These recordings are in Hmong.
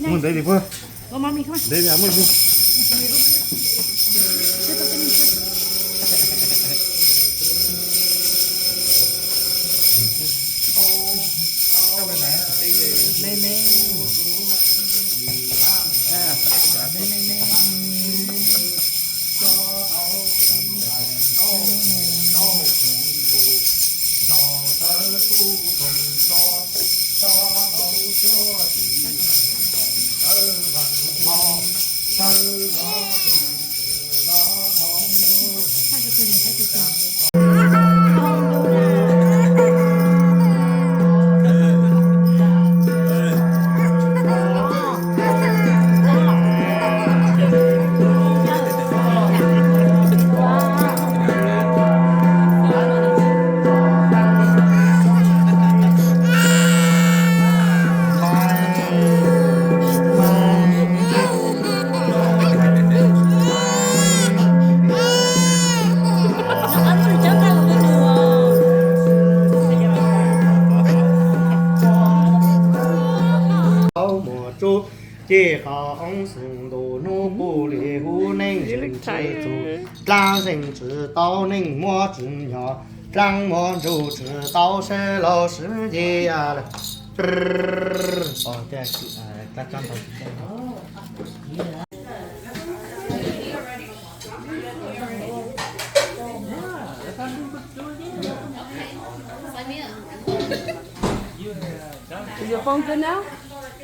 Muaj ntev li puag. Ntev li muaj li. Ces qhov oob xeem ntuj hnub qub li hub neej zeej tsis txug, dlaab zeej tsis tau neej muab tsis nyo, dlaab muab ntsuj tsis tau sib laug sib nce lawm. Is your phone good now?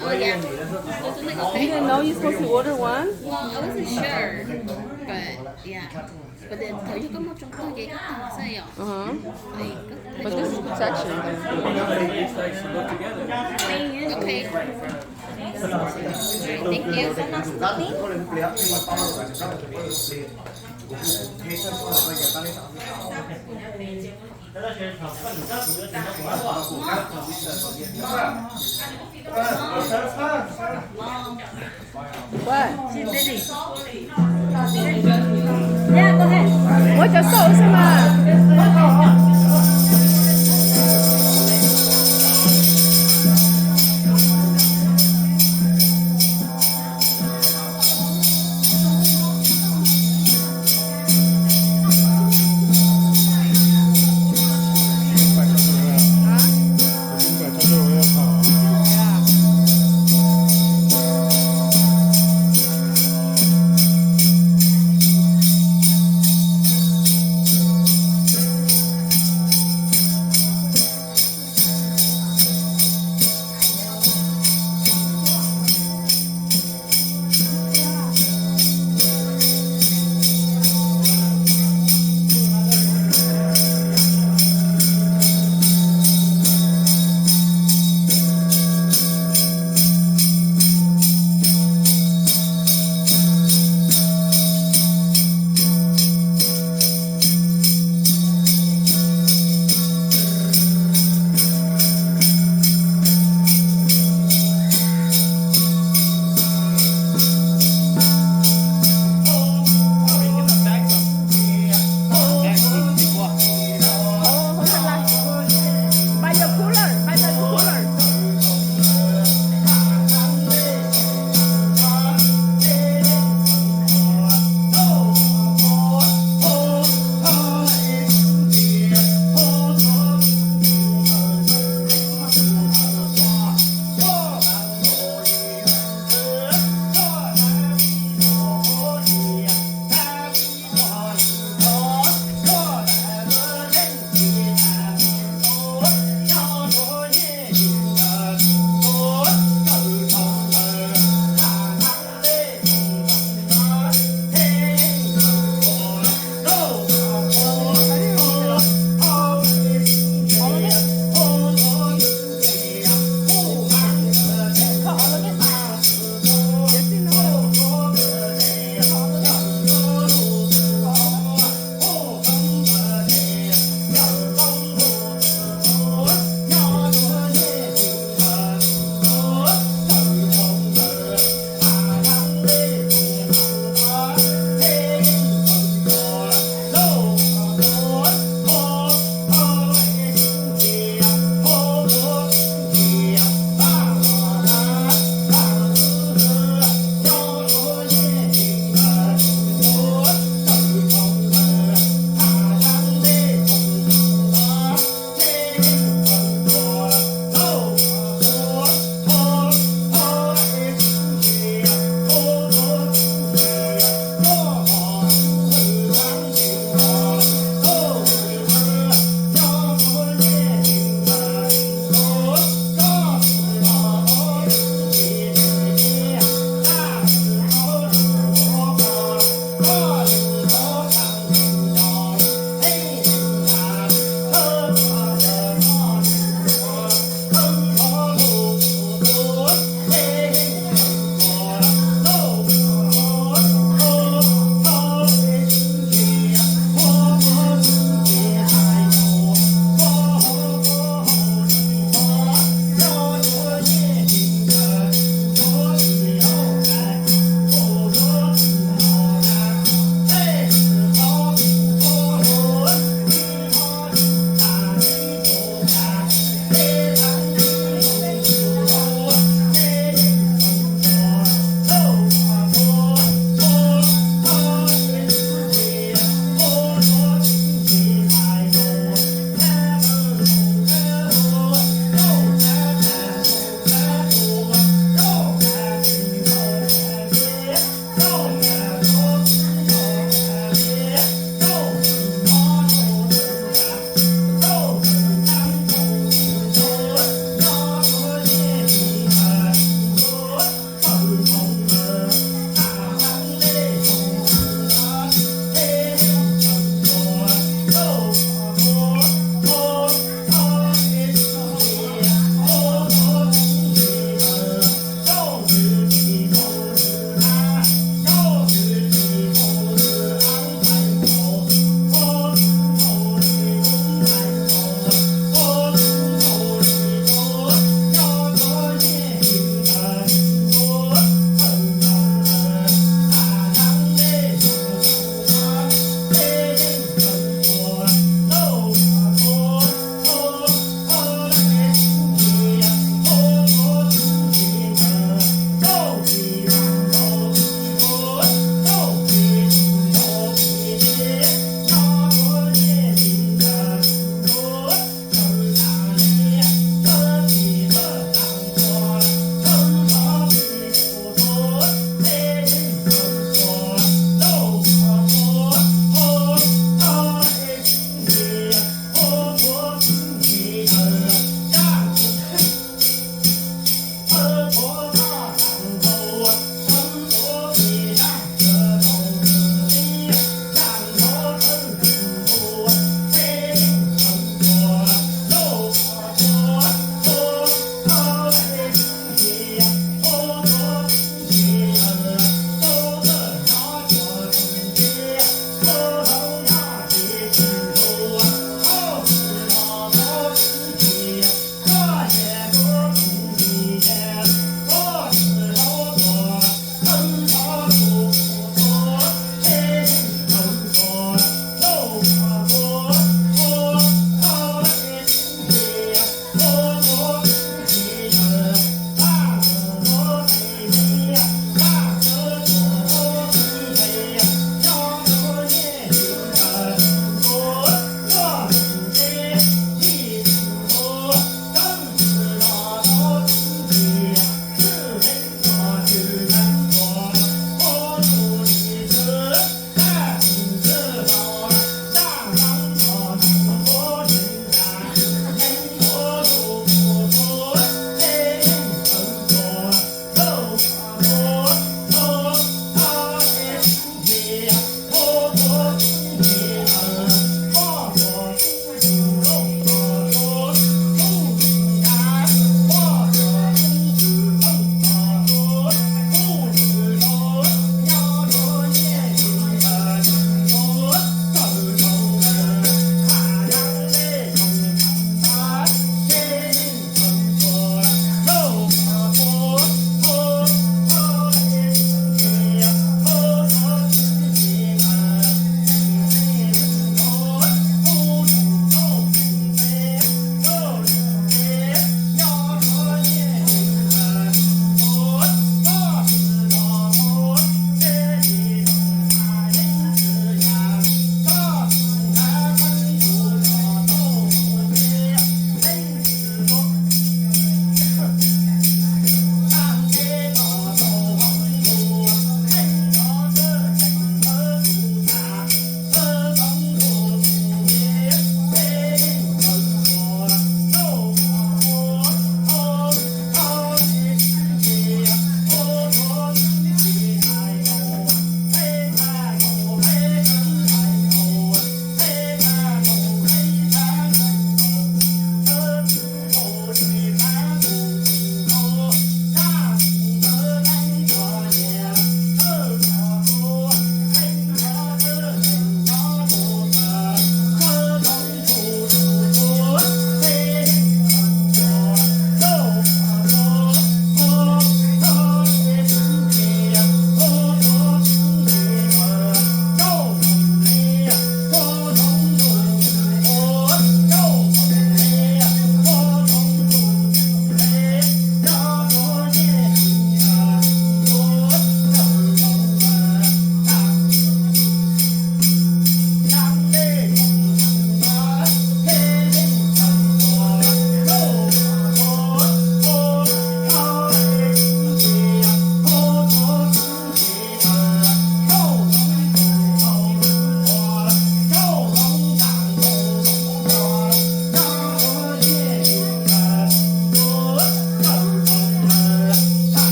Oh, yeah. Does it look okay? You didn't know you're supposed to order one? Well, I wasn't sure, but yeah. But then, thaum yog koj muaj tsoo tuag ces koj tag xwb yom. Uh-huh. Like, koj But this is protection. Okay. Thank you. What? Muab cov xauj xwb mas.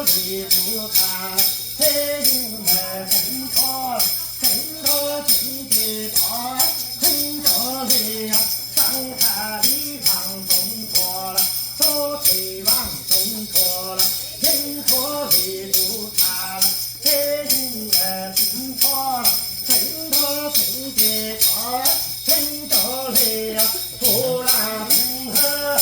li tus tas, txheeb txheeb nrho txheeb ces tov txheeb rau li, xav tham li tham txoov thuam, txhob txwm vaj txoov thuam, yeej thuam li tus tas, txheeb txheeb nrho txheeb nrho txheeb ces tov txheeb rau li, tus lam tus hawm.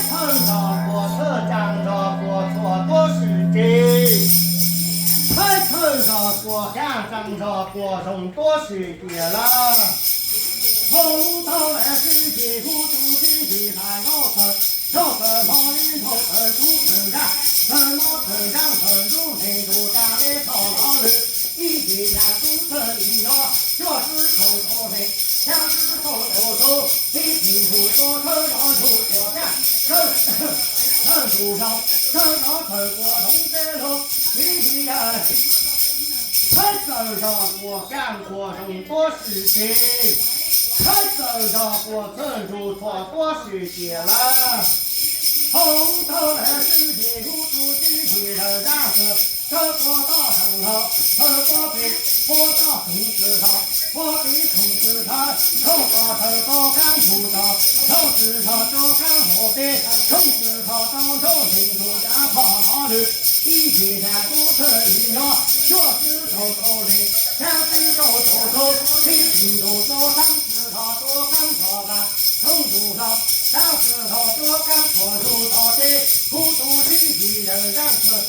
Thawj zog puas txhawj tsaa zog puas txhuam tuab swm tes. Thawj zog puas kaaj tsaa zog puas zoo tuab swm tias lawm. Hoo lub thaub lawv sib tig hu tus tib tig hais nkauj tawg, zog tawg hmo li nthau tawg tub tawg zaj, tawg mob tawg nraab tawg nrub neeg ntuj tag le txhoj lov lwm. Ib tig nas tub txhawj li nyob, cuaj txwb thaum tau hle, xyaa txwb thaum tau tub, ib tig ntuj tuaj thawj zog ntuj tuaj kaaj, thawj ntuj hlau, thawj zog txhawj puas zoo teb lug, ib tig Thawj txawj zog puas kaaj puas zoo tuab swm tes. Thawj txawj zog puas txhawj ntsuj txhuam tuab swm tias lawm. Hoo thawj lawv sib tig hu tus tib tig lawv zaj txhawj, thawj puas toj heev hlo, thawj puab pem, puab toj khoom txwm hlo, puab pem khoom txwm thawj, thooj toj thawj tuaj kaab ntug toj, thooj txwm hlo tuaj kaab hauv peb, thooj txwm hlo tau nrub neeg ntuj kav thoj lov lwm. Ib tig nas tub txhawj li nyob, cuaj txwb thaum tau hle, xyaa txwb thaum tau tub, ib tig ntuj tuaj xaab txwm hlo tuaj kaab txhoj vas, thooj ntug hlo, xyaa txwm hlo tuaj kaab txhua ntug tog teb, hu tus tib tig lawv zaj txhawj.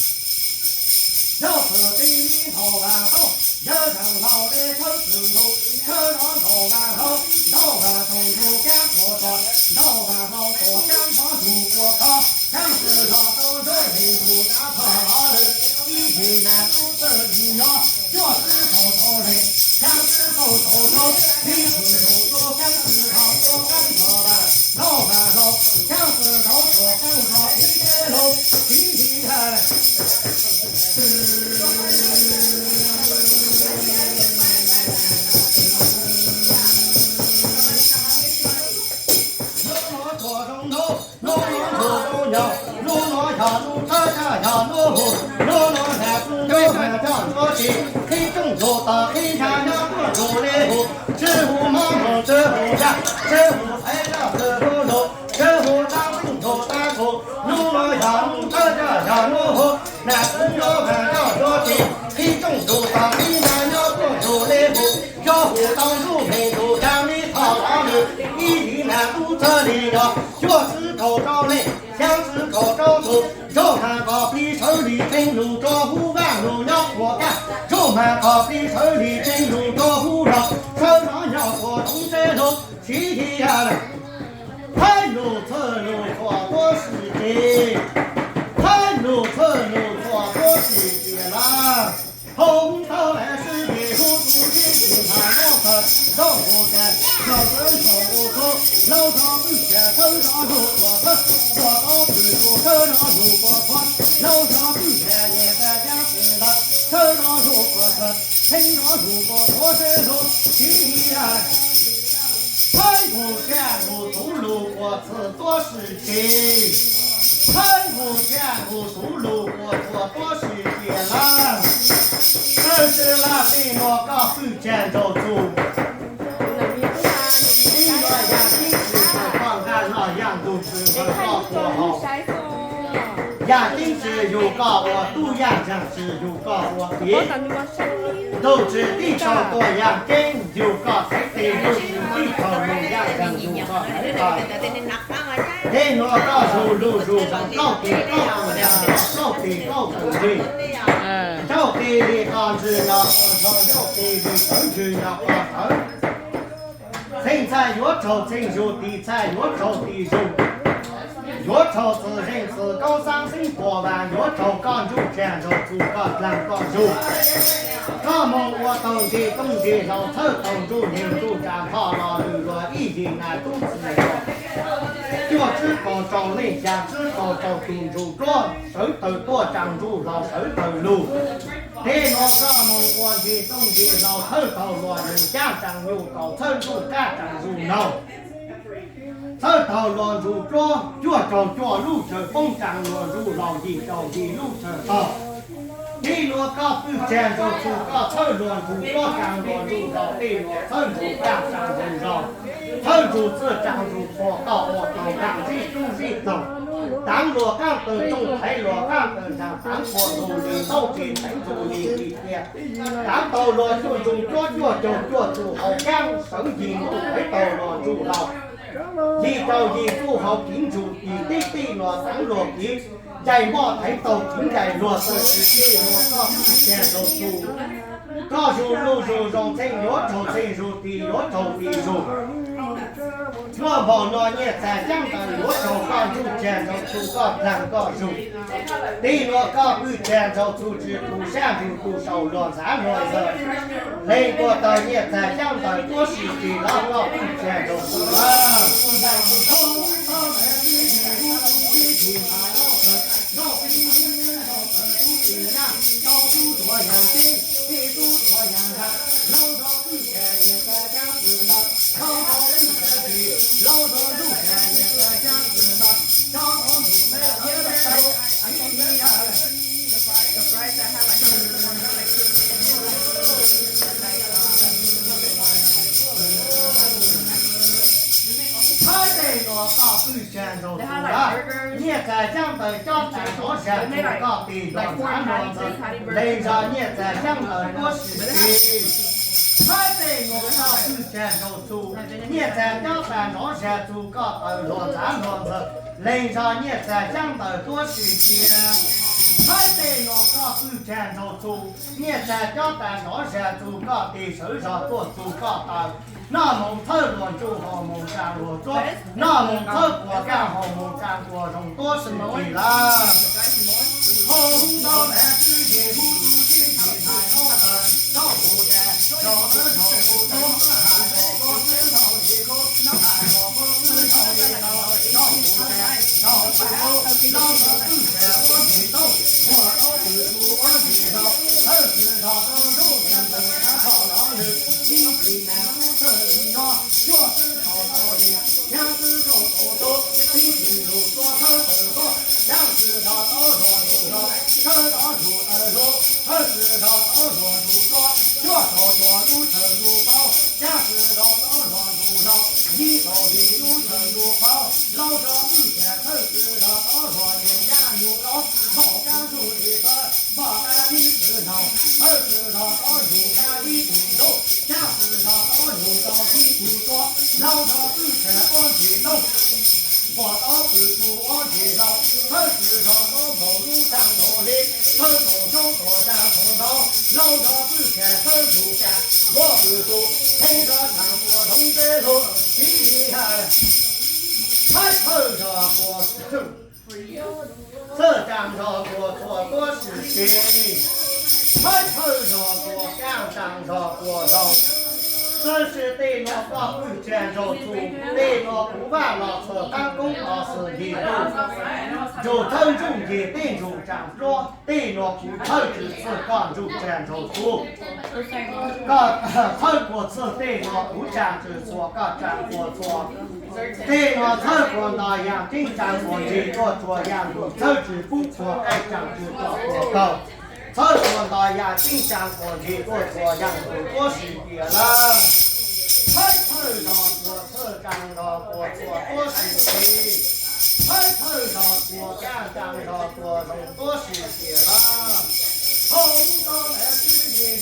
Zog txhawj tib li nthau vas tauj, yawg zaj hlau le thawj txwm ntug, thawj zog ntau vas hlau, ntau vas tau ntug kaab tuaj tog, ntau vas hlau tuaj kaab txhua ntug tuaj tog, xyaa txwm hlo tau nrub neeg ntuj kav thoj lov lwm. Ib tig nas tub txhawj li nyob, cuaj txwb thaum tau hle, xyaa txwb thaum tau tub, ib tig ntuj tuaj kaab txwm hlo tuaj kaab txhoj vas, ntau vas hlau, xyaa txwm hlau tuaj kaab txhua ib teb lug, ib tig Hnub no txhua zoo ntuj, hnub no txhua zoo yog, hnub no yog hnub txhawb zaj yog hnub hu, hnub no nas tub nrub mas coj nrub tsis, qhib rooj ntug tog qhib ntsha nyob tuaj ntug le hu, tswv hu mob moog tswv hu ntsaj, tswv hu xaiv zaj tswv hu lug, tswv hu tab rooj ntug tab ku, hnub no yog hnub txhawb zaj yog hnub hu, nas tub nrub mas coj nrub tsis, qhib rooj ntug tog qhib ntsha nyob tuaj ntug le hu, yog hu tau nrub neeg ntuj kav li thoj lov lwm, ib tig nas tub txhawj li nyob, cuaj txwb thaum tau hle, xyaa txwm thaum tau tug, nrug mas qhov plig sawv li tseeb lug rua huv, vaj lug nyob puas kaj, nrug mas qhov plig sawv li tseeb lug rua huv zog, sawv zog nyob puas zoo teb lug, ib tig Thaib lug txhawj lug txhuam tuab swm tes, thaib lug txhawj lug txhuam tuab swm tes lawm. Hoo thawj lawv sib tig hu tus tib tig hais nkauj tawg, nrauj hu tas, nrauj txwv nrauj hu tub, laug zog pwj cia thawj zog lug tuaj thawj, tuaj tau pwm tus Thawj no hlub kuas txhua, laug zog pwj cham niam tais cab txwm ntawd. Thawj no hlub kuas txhua, theej no hlub kuas txhua sib hlub. Tib yam thawj nqus txhiaj nqus txhuv lug kuas txhua tuab sim tis. Thawj nqus txhiaj nqus txhuv lug kuas txhua tuab sim tis lawm. Txawj tsi laj tij nuav koj pwj cham nraug txug. Tij nuav yaj ceeb tsi koj nqaj noj yaj ntug tsi koj quas haus. Yaj ceeb tsi yug koj ua tub, yaj ntsaag tsi yug koj ua piv. Ntug tsi tij thaum tuaj yaj ceeb yug koj teev tes, ntug tsi tij thaum lug yaj ntsaag yug koj teev tes. Tej nuav koj zug lug zug zoo, plaub tes plaub tus nraag, plaub tes plaub tus nrig, nrauj tes li qos ntswg nrov qos nrho, nrauj tes li sawv ntswg nrov qos sawv. Txheej txhaj yuav raug txheej zug, tis txhaj yuav raug tis zug. Yuav raug txwm zeej txwm kaub xaab xeeb puas vaas, yuav raug koj ntsuj tsag nraug txug koj dlaag koj zug. Koj moog ua taug nqe tooj nqe hlau, txhawj taug ntsuj neeg ntsuj tsaa, npog los lwm luag ib yig nas tub txwm zog. Cuaj tsib kaug rau neej, xya tsib kaug rau tus ntsuj dluab, sawv tawg tuaj tsaa ntsuj hlau sawv tawg lug. Tej nuav koj moog ua nqe tooj nqe hlau, txhawj taug luag nyuj caab tsaa nyuj kaus, txhawj ntsuj kab tsaa ntsuj naug. Txhawj taug luag ntsuj dluab, cuaj caug cuaj lub chaw poob tsaa luag ntsuj hlau, yim caug yim lub chaw tog. Tej nuav koj pwj tsag nraug txug, koj txhawj luag ntsuj dluab tsaa luag ntsuj hlau, tej nuav txhawj ntsuj kab tsaa ntsuj hlau, txhawj ntsuj txhawj tsaa ntsuj txhua, koj ua taug kaaj zib tub zib taug. Taav luag qaab taw rooj, thaiv luag qaab taw nraag, taav puag nkaus li ntaub tsi, thaiv nkaus li ris tiag. Taav taug luag cuaj ntsuj dluab, cuaj caug cuaj txuj hauv kaab, sawv yim ntuj thaiv taug luag ntsuj hlau. Yim caug yim txuj hauv kiv ntsuj, yim teb tij luag taav luag kiv, ncaim npoj thaiv taug kiv ncaim luag taw tsi tij luag koj pwj tsag nraug txug. Koj zug lug zug zoo, txheej yuav raug txheej zug, tis yuav raug tis zug. Muaj npaum no nyiaj txag caab ntawv yuav raug koj ntsuj tsag nraug txug koj dlaag koj zug. Tej nuav koj pwj tsag nraug txug tsi pum sab nrug tug sau luag ntxaav luag ntxawg. Leej kuas tawg nyiaj txag caab ntawv tuab si tis los koj pwj tsag nraug txug lawm. Thawj tej nuav koj pwj tsag nraug txug lawm. Nyiaj txag caab ntawv cob tsav nrov zag txug koj tis luag ntxaav luag ntxawg, leej zog nyiaj txag caab ntawv tuab si tis. Thawj tej nuav koj pwj tsag nraug txug, nyiaj txag cob tsav nrov zag txug koj taw luag ntxaav luag ntxawg, leej zog nyiaj txag caab ntawv tuab si tis. Thawj tej nuav koj pwj tsag nraug txug, nyiaj txag cob tsav nrov zag txug koj tis sawv zog tuaj txug koj taw. Noj moog txhawj luag ntsuj, haus moog tsaa luag dluab, noj moog txhawj kuas kaaj, haus moog tsaa kuas zoo tuab si tis lawm. Nquas tau pwm tus ua ntsis laug, thawj tsi zog tau nkaus lub tsaaj nkaus li, thawj tau xyoob tau tsaaj tau ntau, laug zog pwj tsag thawj ntug tsaaj, nquas pwm tus theej zog tsaaj nquas zoov teb lug, tib li ha, thawj thawj zog nquas txhawj tsaaj zog nquas txhua tuab si tis, thawj thawj zog nquas kaaj tsaaj zog nquas zoo. Tab sis tej no koj pwj tsa nraug txus, tej no kuv vaj los txog qab koob los xwm ncig ntuj, nraug thawj ntsuj ncig tej nraug tsaam npluab, tej no kuv thawj tsis txhwj koj ntsuj tsa nraug txus. Koj thawj puas txhwj tej no kuv tsa tsis txhua koj tsa puas txhua. Tej no thawj puas nto yaam ceeb tsaa puas nteg tuaj txhua yaam lug, thawj tsis pub txhua qaij tsaa tsis tuaj txhua kaug. Thawj puas nto yaam ceeb tsaa puas nteg tuaj txhua yaam lug tuab si tias lawm. Thawj thawj zog puas thawj tsaa zog puas txhua tuab si tes. Thawj thawj zog puas kaaj tsaa zog puas zoo tuab si tias lawm. Hauv tau lawv twb yim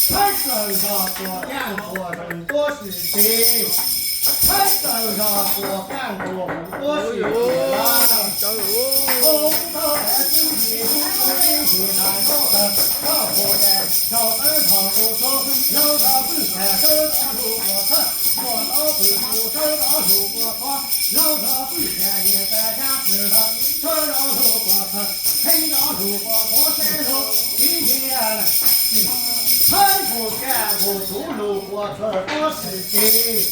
Thawj plaws zog puas kaaj puas zoo tuab si tes. Thawj plaws zog puas kaaj puas zoo tuab si tes. Hauv tau lawv twb yim lub tub tib yim tais koj tawg koj puas tes, zog tawb zog lug suav, laug zog pwj tes sawb tod lug puas thawj, puas tod pwj tus sawb tod lug puas qhuav, laug zog pwj tes yim tes xyab pwj tod sawb tod lug puas thawj, heev tod lug puas qhuav seb lug tiv ntiag. Thawj nqus kaj nqus txhuv lug puas txhua tuab si tes.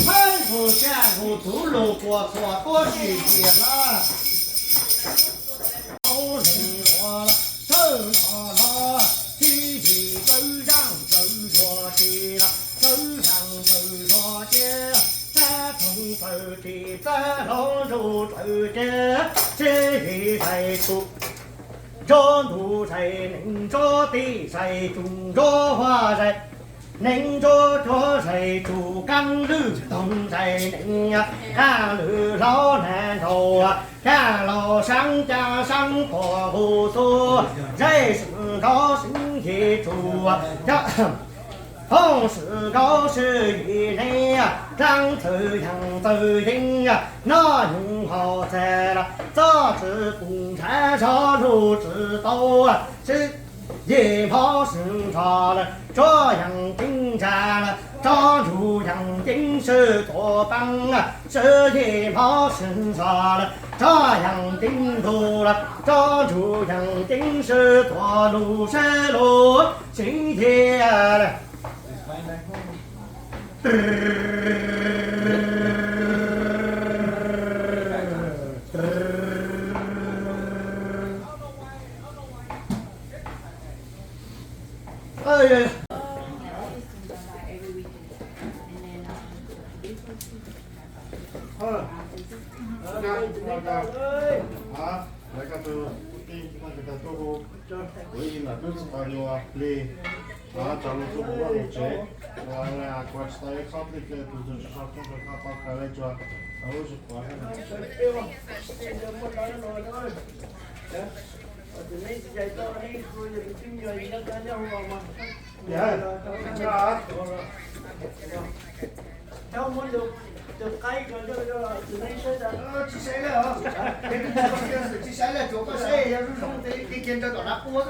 Thawj nqus kaj nqus txhuv lug puas txhua tuab si tias lawm. Thawj nqus thawj nqus los, tib yim tsawv zaaj tsawv zuag tes los, tsawv zaaj tsawv zuag tes, tsab txoov tsawv tes, tsab hlob ntsuj tsawv tes, tib yim zais tug nrov ntug zais neeg, nrov teb zais tug nrov huab zais neeg, nrov cuag zais tug kaab lwj toog zais neeg, kaab lwj hlob nag nraug, kaab laug saab caj saab quas nqus xub, zais sib nkaub sib nce tsuj, hoob sib nkaub sib nce neeg, dlaab txawv yaam txawv yeeb, noj nyoog haus txag los, txob tsi pum ntshav zog lug tsi tau, sib yim nphob sib nrog lawm, tsob yaam ceeb ntsa lawm, tsob ntsuj yaam ceeb sib tuav paab, sib yim nphob sib nrog lawm, tsob yaam ceeb ntug lawm, tsob ntsuj yaam ceeb sib tuav lug sib lug sib yig lawm. Tsis saib lawm, tsis saib lawm, tsuas koj saib yog zoo zoo ces kiag kiag nrog tom nav ua.